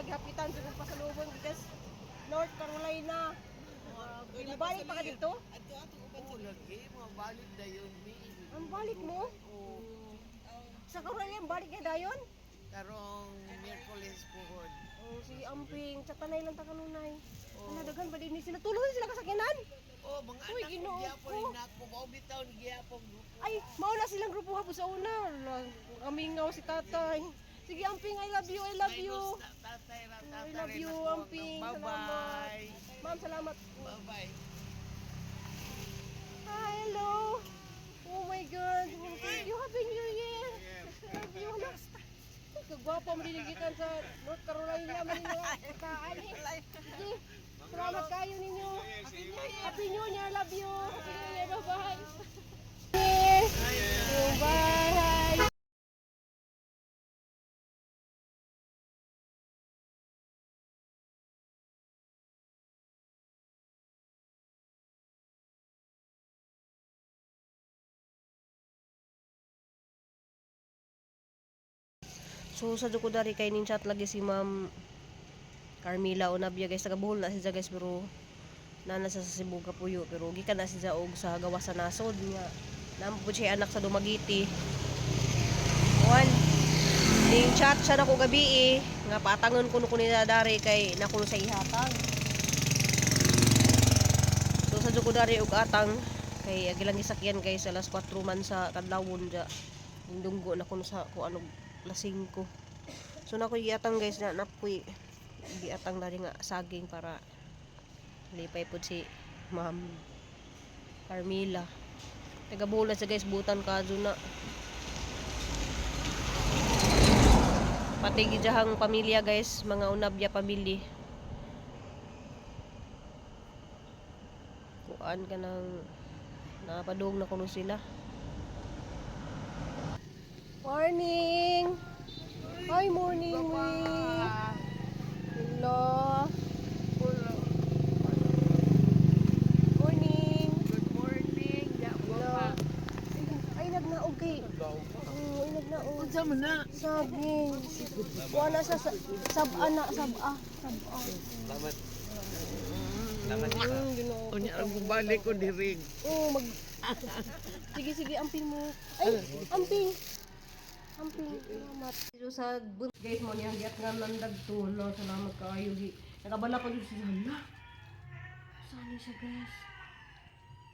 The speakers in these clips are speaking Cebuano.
Gihapitan sa kong pasalubong because North Carolina. Balik pa ka dito? Ato ato uban sa lagi, mga balik dayon mi. Ang balik mo? Oo. Sa Carolina, balik ka dayon? Karong Miyerkules puhon. Oh, sige, amping. Sa tanay lang ta kanunay. Oh. Daghan pa din ni sila. Tuloy sila kasakinan. Oh, mga Uy, anak ko Ginoo gihapon ko. na ako mao bitaw ni gihapon grupo. Ay, mauna silang grupo hapon sa una. Ala, kamingaw si tatay. Sige, amping, I love you, I love you. Minus na tatay ra I tatay love you, amping. Bye bye. Ma'am, salamat. Bye bye. Hi, hello. Oh my God. Oh, thank you. Happy New Year. Love you. Hala. Ay, kagwapo mo dinigikan sa North Carolina. Manila. Kataan eh. Sige. Salamat kayo ninyo. Happy New Year. Love you. Happy New Year. Bye-bye. Bye. So sa ko dari kay nin chat lagi si Ma'am Carmila Onabia, guys, taga Bohol na siya, guys, pero nana sa Cebu Kapuyo, pero gikan na siya og sa gawas sa nasod nga naa pud siya anak sa Dumaguete. Kuan ning chat siya nako gabi eh, nga patangon kuno ko nila dari kay nako sa ihatag. So sa ko dari og atang kay agilang gisakyan, guys, alas 4 man sa kadlawon ja. Dunggo na kuno sa kuan og alas 5. So nako giatang, guys, na napoy giatang dari nga saging para lipay pud si Ma'am Carmila. Taga Bohol na siya, guys, butan kadyo na. Pati gijahang pamilya, guys, mga unabya pamilya. Kuan ka nang napadung na kuno sila. Morning! Hi, morning, we. Hello. Morning. Good morning. Hello. Ay, nagnaog kay. Oh, ay, nagnaog. Unsa man na? Saging. Wala sa sab-a na, sab-a. Sab-a. Salamat. Salamat. Ginoo. Unya ang balik ko diri. Oh, mag. Sige, sige, amping mo. Ay, amping. Amping, salamat. So, sa guys mo niya giat nga nandag to, no, salamat kaayo gi. Nakabala pa jud siya. Hala. Saan siya, guys?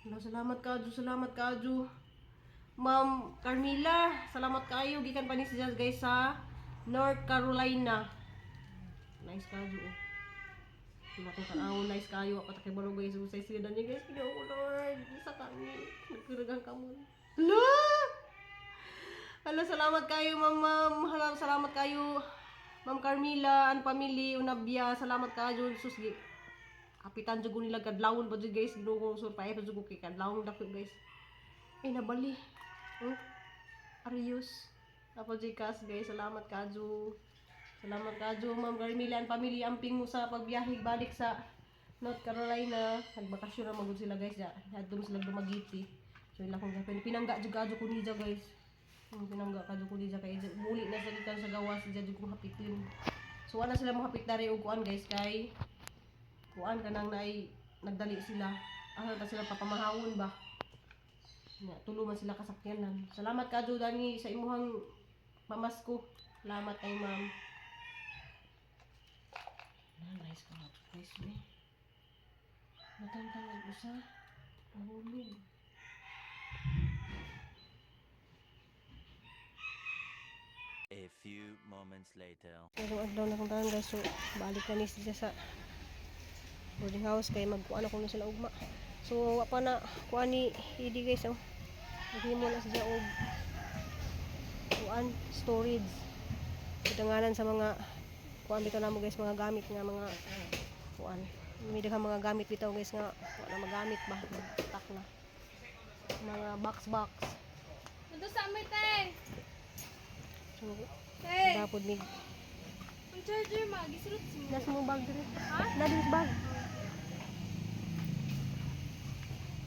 Hala, salamat kayo, salamat kayo. Ma'am Carmila, salamat kayo. Gikan pa ni siya, guys, sa North Carolina. Nice kayo, oh. Wala kong tanawon, nice kayo. Ako takibalo, guys. Usay sila niya, guys. Ginoo ko, Lord. Isa kami. Nagkuragang kamo. Hala! Hala, salamat kayo, ma'am. Ma'am. Hala, salamat kayo. Ma'am Carmila, ang family, Unabia. Salamat kayo. Sus, gi. Kapitan jud ko nila kadlawon pa jud, guys. Ginoo ko, sur pa jud ko kay kadlawon dako, guys. Ay, nabali. Oh. Arius. Tapos Gcash, guys. Salamat kayo. Salamat kayo, Ma'am Carmila and family. Amping mo sa pagbiyahe balik sa North Carolina. Nagbakasyon na magud sila, guys. Ya. Adto sila Dumaguete. So ila kong gapin. Pinangga jud kadyo ko niya, guys. Ang pinangga kadyo ko niya kay muli na sa gikan sa gawas siya jud kong hapitin. So wala sila mohapit dari og kuan, guys, kay kuan kanang naay nagdali sila. Asa ta sila papamahawon ba? Na tulo man sila kasakyanan. Salamat kadyo Dani sa imuhang pamasko. Salamat kay ma'am. Na, nice ka nga, guys, eh. Natantang usa. Nahulog. A few moments later. Pero adlaw na kong taon, guys, so balik na ni siya sa boarding house kay magkuan ako na sila ugma. So wa pa na kuan ni idi, guys, oh. Naghimo na siya og kuan storage. Itanganan sa mga kuan bitaw namo, guys, mga gamit nga mga kuan. May daghang mga gamit bitaw, guys, nga wa na magamit ba, tak na. Mga box box. Ito sa amin, te. So Te, dapod mig ang charger ma, gisulot mo. nas mo bag dire. Na din sa bag.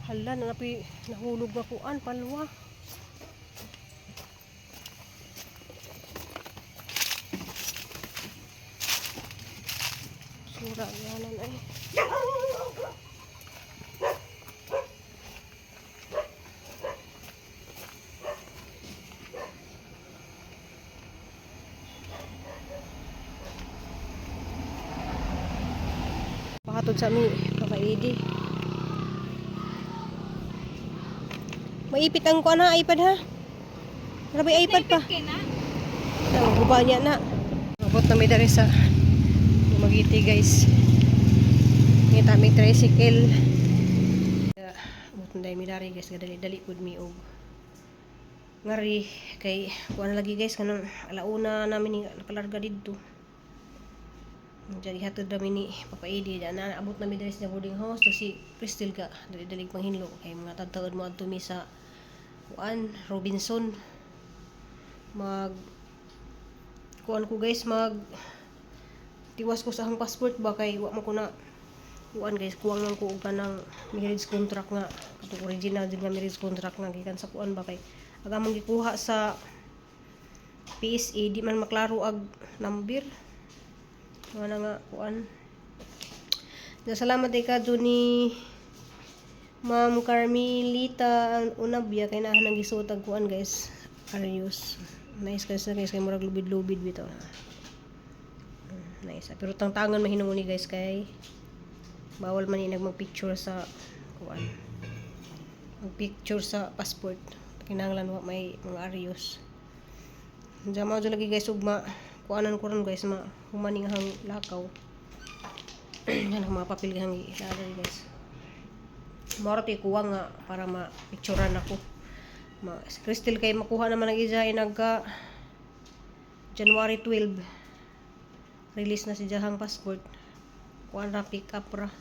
Hala, nanapi nahulog na kuan palwa. Mura yanan ay. Pakatod sa mi, pakaidi. Maipit ang kuan ha, iPad ha. Grabe iPad pa. Kay na. Ang guba niya na. Abot na may dari sa Dumaguete, guys. Ngita may tricycle. Abot na mi dari, guys, gadali-dali pud mi og ngari kay kuan na lagi, guys, kanang alauna namin ni nakalarga didto. Diyan ihatod namin ni Papa Edi diyan na abot na mi diri sa boarding house to si Crystal ka dali-dali panghinlo kay mga tadtaod mo adto mi sa kuan Robinson mag kuan ko, guys, mag tiwas ko sa akong passport ba kay wa man ko na kuan, guys, kuwang lang ko og kanang marriage contract nga katong original jud nga marriage contract nga gikan sa kuan ba kay ang among gikuha sa PSA di man maklaro ag number nga na nga kuan. Da, salamat kay ka ni Ma'am Carmelita Unabia kay naa nang gisuot og kuan, guys, Arius. Nice guys, guys, kay murag lubid-lubid bitaw na. Nice. Pero tangtangan mahinungod ni, guys, kay bawal man ni magpicture sa kuan. Magpicture sa passport. Kinahanglan wa may mga Arius. Diyan mo lagi, guys, ugma kuanan ko ron, guys, ma humaning hang lakaw. Yan ang mga papel hang ilalagay, guys. Moro ti kuha nga para ma-picturean ako. Ma si Crystal kay makuha naman ang isa ay nagka January 12. Release na si jahang passport. Kuan ra, pick up ra.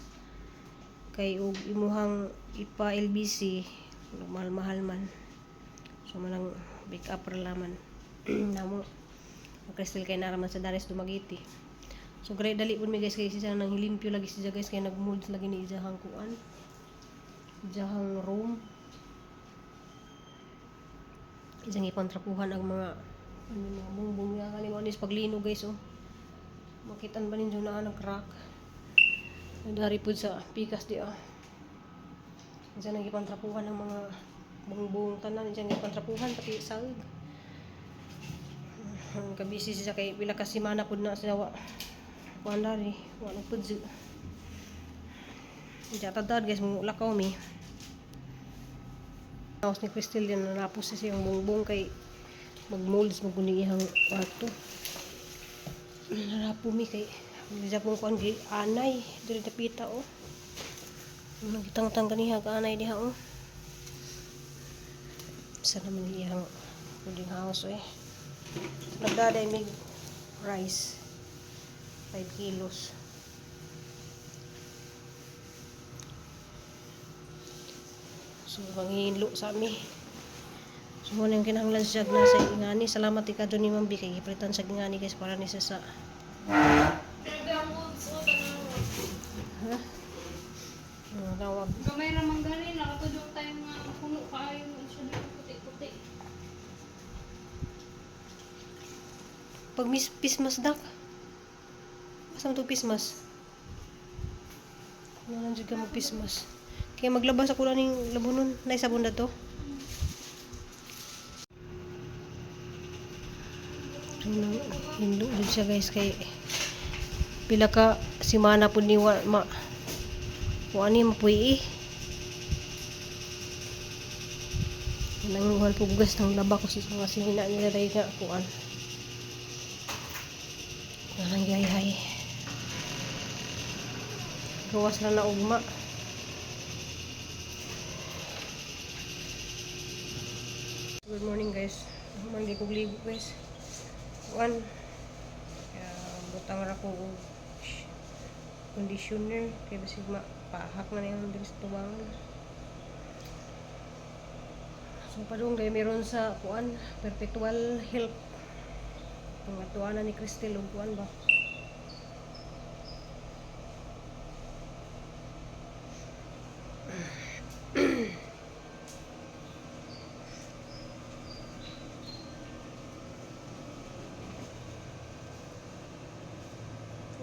Kay og imuhang ipa LBC mahal-mahal man. So manang pick up ra laman. Namo. Ang Crystal kay naraman sa Dares Dumaguete. So great dali pud mi, guys, kay siya nang hilimpyo lagi siya, guys, kay nagmold lagi ni ijahang kuan. Ijahang room. Ijang ipantrapuhan ang mga ano, mga bungbong nga kani mo anis paglino, guys, oh. Makitan ba ninyo na ang crack? Dari pud sa pikas di ah. Diyan ang ipantrapuhan ang mga bungbong tanan, diyan ipantrapuhan pati saig. Ang kabisi siya kay pila ka semana pud na siya wa kuan dari, wa na pud siya. Diyan tadad, guys, mo lakaw mi. House ni Crystal yan nanapos siya siyang bungbong kay magmolds mo kuning iyang kwarto. Narapo mi kay diya pong kuan gi anay diri dapita oh. Nagitangtang kaniha ka anay diha oh. Sa naman iyang boarding house eh. Nagdaday mig rice 5 kilos. So, manghihilo sa ami. So, muna yung kinahanglan siya na sa ingani. Salamat ika doon ni Ma'am B. Kay gipalitan sa ingani, guys, para ni siya sa Grabe ang molds o tanawa. Ha? Ano tawag? Gamay ra man gani nakatudok tayo nga puno kaayo siya dito puti-puti. Pag mis pismas dak. Asa man to pismas? Ano lang jud ka magpismas. Kaya maglabas ako lang ning labunon. Nay sabon na to. So, hindo jud siya, guys, kay pila ka simana pud ni wa ma wa ni mapuy eh. Nanguhal po bugas ng laba ko sa mga sinina nila dahil nga kuan. Anang gayhay. Gawas na na ugma. Good morning, guys. Mandi ko ligo, guys. Kuan. Kaya butang ra ko og conditioner kay basig mapahak na na yung diri sa tubangan. So padung dahil meron sa kuan perpetual help. Ang atuanan ni Cristel og kuan ba.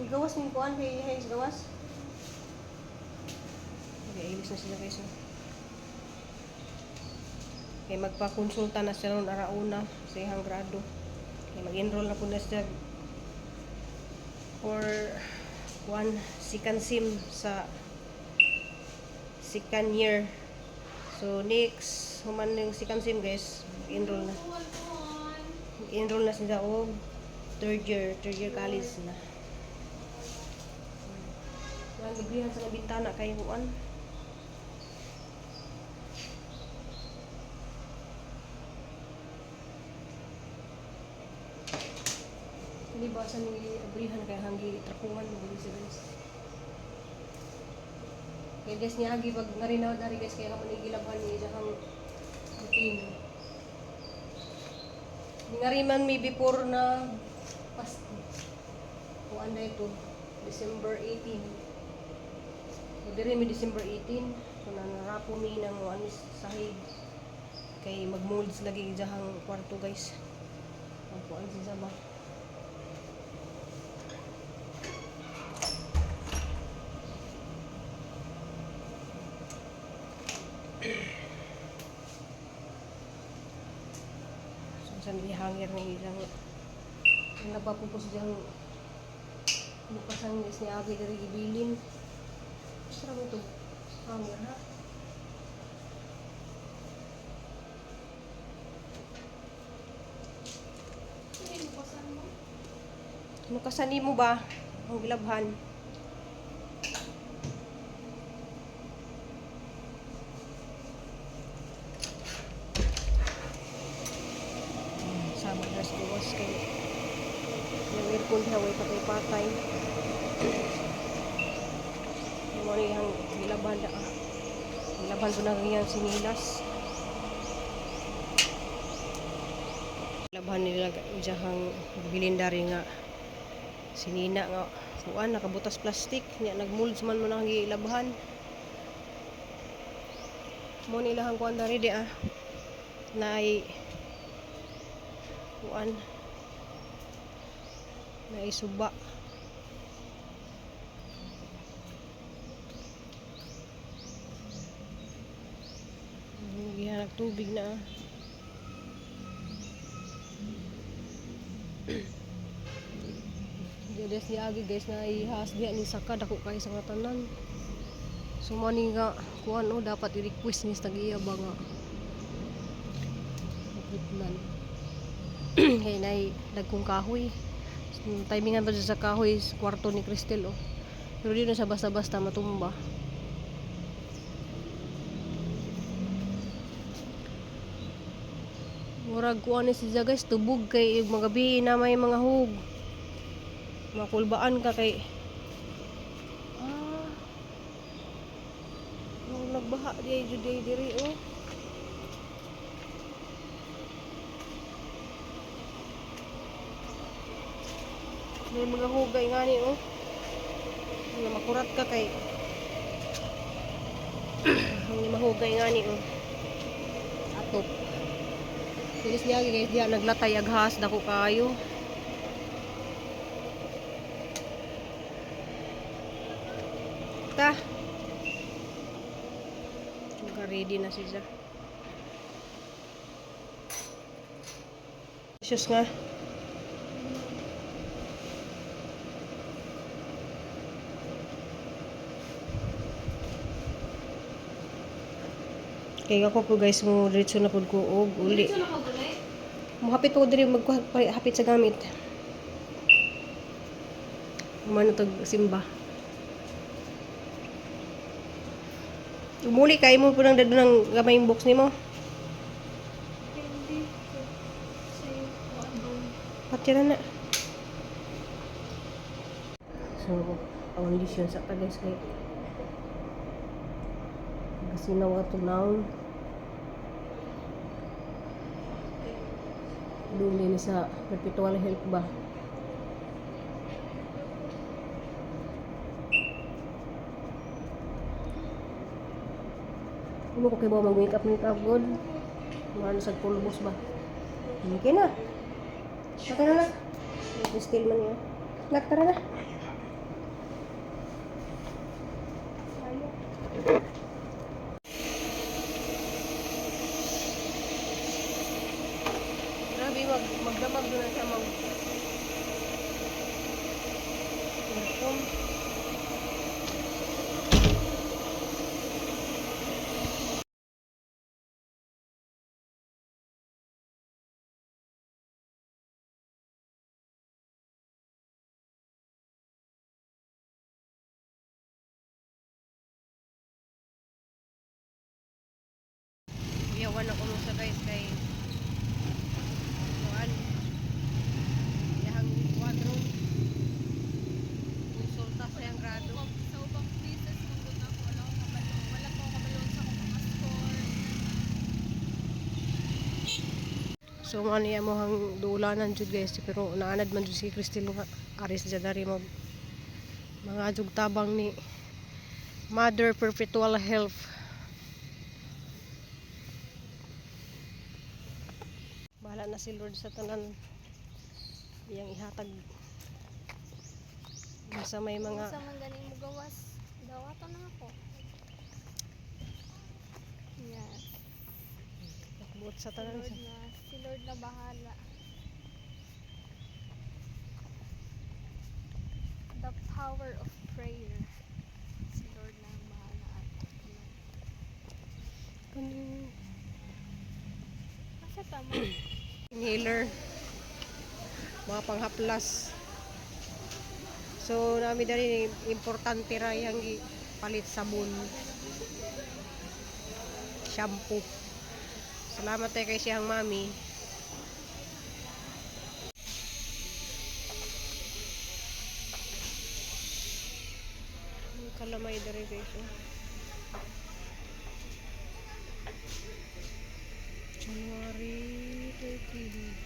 Gawas ni kuan kay hey, gawas. Okay, ilis na sila, guys, oh. Kay magpakonsulta na siya ron arauna sa iyang grado. Kay mag-enroll na po na siya for one second sim sa second year. So next, human yung second sim, guys, enroll na. Enroll na sila og third year college na. Ang gabrihan sa bintana kay Juan. Hindi ba sa ni abrihan kay hanggi trapuhan mo gud siya, guys. Kaya guys niya agi pag narinaw dari, guys, kaya kamo ni gilabhan ni isang routine. Ningariman mi before na pas kuan na ito, December 18. So diri mi December 18. So nanarapo mi ng kuan mi sahig kay magmolds lagi ijahang kwarto, guys. Ang kuan siya ba? So sa hangir ng isang ang napapupos diyang bukas ang is ni Agi diri gibilin. Sarap ito. Hangir ha. Sige, bukasan mo. Ano kasani mo ba? Ang gilabhan. Sama na sa gawas kay yung aircon diha way patay-patay. Yung mga iyang gilabhan na ah. Gilabhan po na iyang sinilas. Gilabhan nila diyahang bilindari nga sinina nga kuan nakabutas plastic nya nagmolds man mo na ang gilabhan mo nila ang kuan dari di ah naay kuan, naay suba. Gihanap tubig na ah. Diya ni agi, guys, na ihas diya ni saka dako kay sa nga tanan. So mo ni nga kuan oh, dapat i-request ni sa tag-iya ba nga putlan. Kay nay dagkong kahoy. So, timingan pa siya sa kahoy sa kwarto ni Cristel oh. Pero di na siya basta-basta matumba. Murag kuan ni siya, guys, tubog kay magabi na may mga hug. Makulbaan ka kay ah nung nagbaha di ay jud di diri oh. May mga hugay nga ni oh. Nga makurat ka kay ang mahugay nga ni oh. Atop. Bilis niya, guys, diya naglatay aghas dako kayo. Ta. Ready na siya. Sus nga. Kaya ako po, guys, mo diretso na pud ko og uli. Dito na ka gulay. Muhapit po ko diri maghapit sa gamit. Umano tag simba. Umuli kay mo po nang dado ng gamay box nimo. Hindi. Sa'yo. Kuan doon. Patya na na. So, ang lisyon sa ta, guys, kay kasi nawa to now. Doon din sa perpetual help ba? Ano ko kay ba mag-wake up wake up good? Ano sa pulbos ba? Okay na. Okay na na. Still man niya. Nak, tara na. Lakawan ako mo sa guys kay kuan. Iyang kwadro. Konsulta sa iyang grado. Sa ubang places mong gud ako wala ko kabalo. Wala ko kabalo sa akong mga score. So man iya mo hang dulanan jud guys, pero naanad man jud si Cristel nga aris jud dari mo mga jug tabang ni Mother Perpetual Health. Bahala na si Lord sa tanan iyang ihatag sa may mga Sa man gani mo gawas, dawaton na ako. Yes. buot sa Si tanan. Lord na, si Lord na bahala. The power of prayer. Si Lord na ang bahala at Kani- Asa tama? Inhaler, mga panghaplas. So nami dali importante ra yang palit sabon, shampoo. Salamat tayo kay siyang mami. Ang kalamay diri guys, oh. January 13.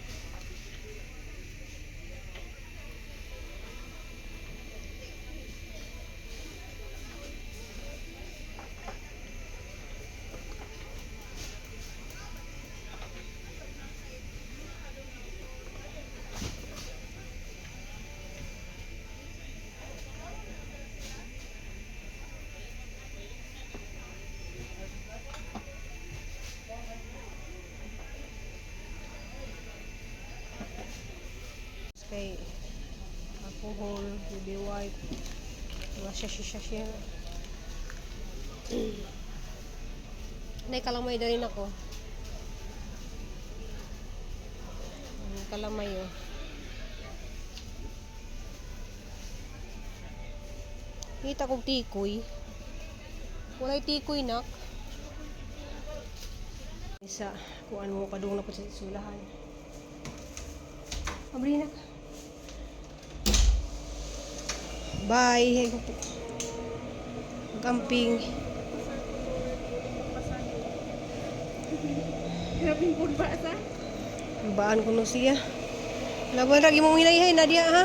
Kay alcohol, baby wipe, mga shashi-shashi. Nay, kalamay na rin ako. Ang kalamay, oh. Kita kong tikoy. Walay tikoy, nak. Isa, kung ano padung na po sa sulahan. Abri nak. Bye. Ay, po. Camping. Grabe yung ba sa? Baan ko no siya. Laban ra imong hinayhay na diya ha.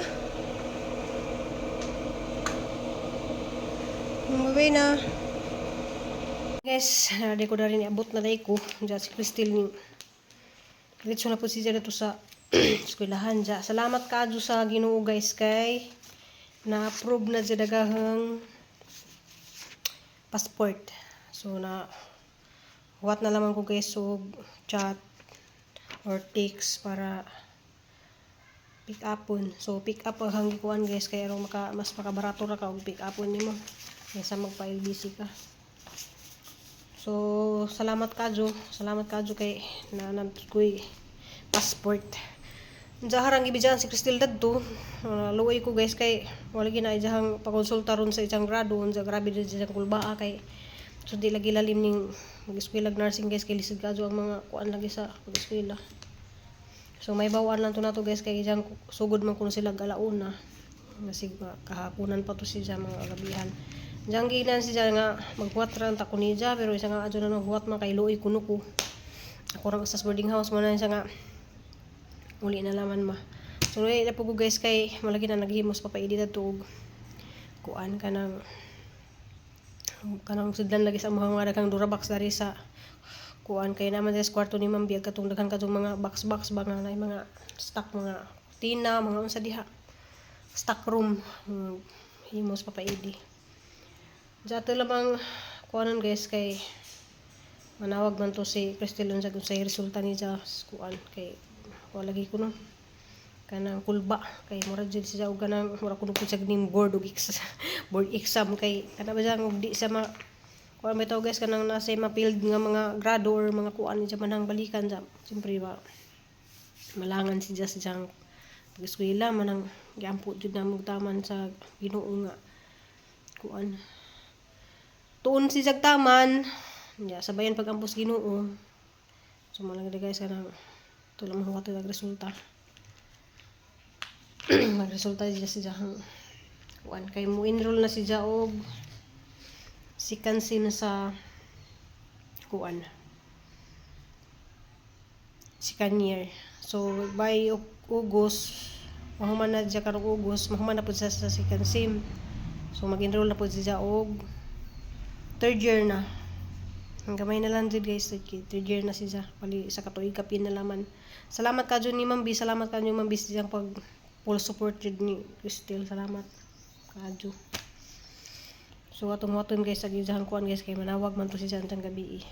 Bye na. Guys, nadi ko na rin iabot na dai ko. Diyan si Cristel ni. Diretso na po siya dito sa eskwelahan dya. Salamat kaadyo sa Ginoo guys kay na-approve na dya dagahang passport. So na huwat na lamang ko guys og chat or text para pick upon. So pick up ang hangikuan guys kay aron maka mas makabarato ra ka og pick upon nimo kaysa magpa-LBC ka. So salamat kadyo, salamat kadyo kay naanad ko'y passport. Diyan harang gibidyan si Cristel dadto. Luoy ko guys kay wala gina ijahang pakonsulta ron sa isang grado unsa grabe diri sa kulbaa kay so di lagi lalim ning mag-eskwela nursing guys kay lisod kadyo ang mga kuan lagi sa pag-eskwela. So may bawaan lang to nato guys kay ijang sugod man kuno sila alauna. Masig kahaponan pa to siya mga gabihan. Diyan ginan siya nga maghuwat ra ta ko niya pero isa nga adyo na nang huwat man kay luoy kuno ko. Ako ra sa boarding house mo na siya nga uli na laman ma. So na po ko guys kay malagi na naghimos papaidi to og kuan kanang kanang sudlan lagi sa mga daghang Durabox dari sa kuan kay naman sa kwarto ni Ma'am Biag katong daghan katong mga box box ba nga naay mga stock mga tina mga unsa diha stock room. Himos papaidi Jato lamang kuanon guys kay manawag man to si Cristel unsa kung say resulta ni sa kuan kay wala lagi ko no kanang kulba kay mura jud siya og kanang mura kuno pud siya ning board og board exam kay kana ba siya og di sa ma kuan bitaw guys kanang nasa ma-field nga mga grado or mga kuan siya manang balikan sa siyempre ba malangan si Jas siyang pag-eskwela manang giampo jud na taman sa Ginoo nga kuan tuon si jag taman ya sabayan pag-ampos Ginoo. So mo lang guys, kanang tulong mo huwat resulta. Magresulta siya sa iyang kuan kay mo enroll na si og second sem sa kuan, second year. So by August, mahuman na siya karong August, mahuman na pud siya sa second sem. So mag-enroll na pud siya og third year na. Ang gamay na lang jud guys, third year na siya. Pali sa katuig kapin na laman. Salamat ka ni Ma'am B, salamat ka Ma'am B sa iyang pag full support jud ni Cristel. Salamat kaadyo. So atong waton guys sa gizahang kuan guys, kay manawag man to si Jantan gabi eh.